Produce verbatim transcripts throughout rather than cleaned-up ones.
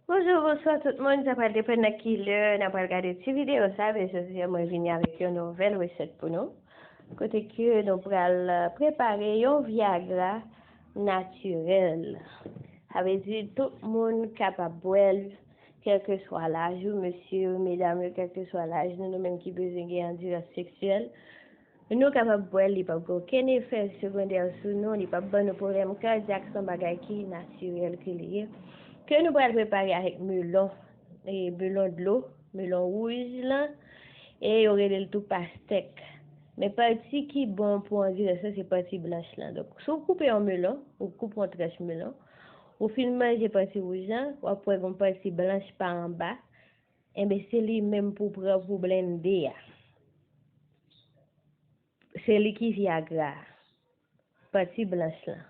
Bonjou, bonswa tout moun. Sa pral depann nan ki lè n ap pral gade ti videyo sa, men jodi a mwen vini avèk yon nouvèl resèt pou nou. Kote ke nou pral, euh, prepare yon Viagra natirèl. Sa vle di tout moun kapab bwè l, kèlkeswa laj ou, mesye, medam yo, kèlkeswa laj nou, nou menm ki bezwen gen andilans seksyèl, nou kapab bwè l, li p ap gen okenn efè segondè sou nou, li p ap ban nou pwoblèm kadyak, se yon bagay ki natirèl ke li ye. Ke nou pral prepare avèk melon, e melon dlo, melon wouj lan, e yo rele l tou pastèk. Men pati ki bon pou andilans lan, se pati blanch lan. Donk, si w koupe yon melon, ou koupe yon tranch melon, ou fin manje pati wouj lan, w ap wè gen yon pati blanch pa anba, enben se li menm pou w pran pou blende a. Se li ki Viagra a. Pati blanch lan.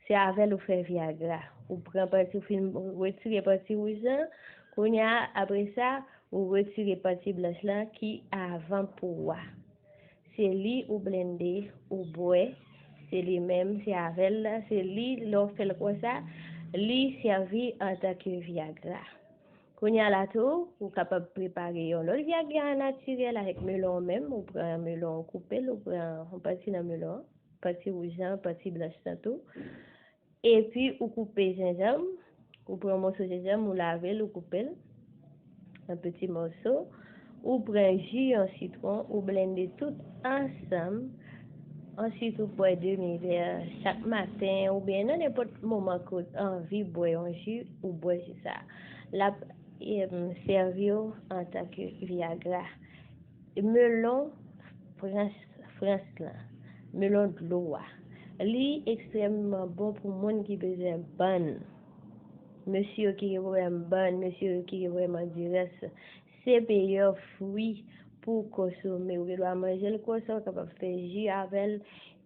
Se avè l ou fè Viagra. Ou pran pati, ou fin retire pati wouj lan. Kounye a, apre sa, ou retire pati blanch lan ki avan po a. Se li ou blende, ou bwè. Se li menm, se avè l, se li, lè w fè l konsa, li sèvi antanke Viagra. Kounye a la tou, ou kapab prepare yon lòt Viagra natirèl avèk melon an menm. Ou pran melon, ou koupe l, ou pran yon pati nan melon an, pati wouj lan, pati blanch lan tou. Epi ou koupe jenjanm, ou pran yon moso jenjanm, ou lave l, ou koupe l an peti mòso. Ou pran ji yon sitwon, ou blende tout ansanm. Answit, ou bwè demi vè chak maten, oubyen nan nenpòt moman ke w anvi bwè yon ji, ou bwè ji sa. L ap, em, sèvi w antanke Viagra. Melon Frans, Frans lan, melon dlo a. Li ekstrèmman bon pou moun ki bezwen bann. Mesye yo ki gen pwoblèm bann, mesye yo ki gen pwoblèm andilans, se meyè fwi pou konsome. Ou gen dwa manje l konsa, ou kapab fè ji avè l,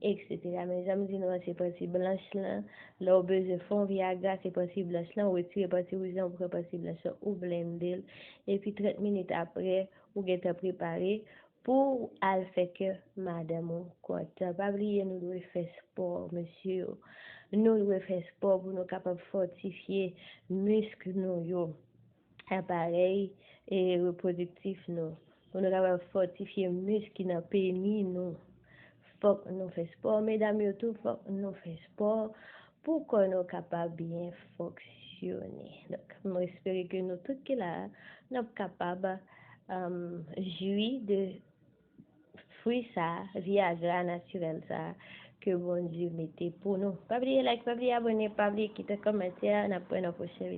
etsetera. Men jan m di nou an, se pati blanch lan. Lè w bezwen fè yon Viagra, se pati blanch lan, ou retire pati wouj lan, ou pran pati blanch lan, ou blende l. Epi trant minit apre, ou gentan prepare pou w al fè kè madanm ou kontan. Pa bliye, nou dwe fè spò, mesye yo. Nou dwe fè spò pou nou kapab fòtifye misk nou yo, aparèy, e, repwodiktif nou. Pou nou kapab fòtifye misk ki nan peni nou, fòk nou fè spò. Medam yo tou, fòk nou fè spò pou kò nou kapab byen fonksyone. Donk, mwen espere ke nou tout ki la a, n ap kapab, um, jwi de fwi sa a, Viagra natirèl sa a, ke Bondye mete pou nou. Pa bliye like, pa bliye abòne, pa bliye kite kòmantè, n ap wè nan pwochen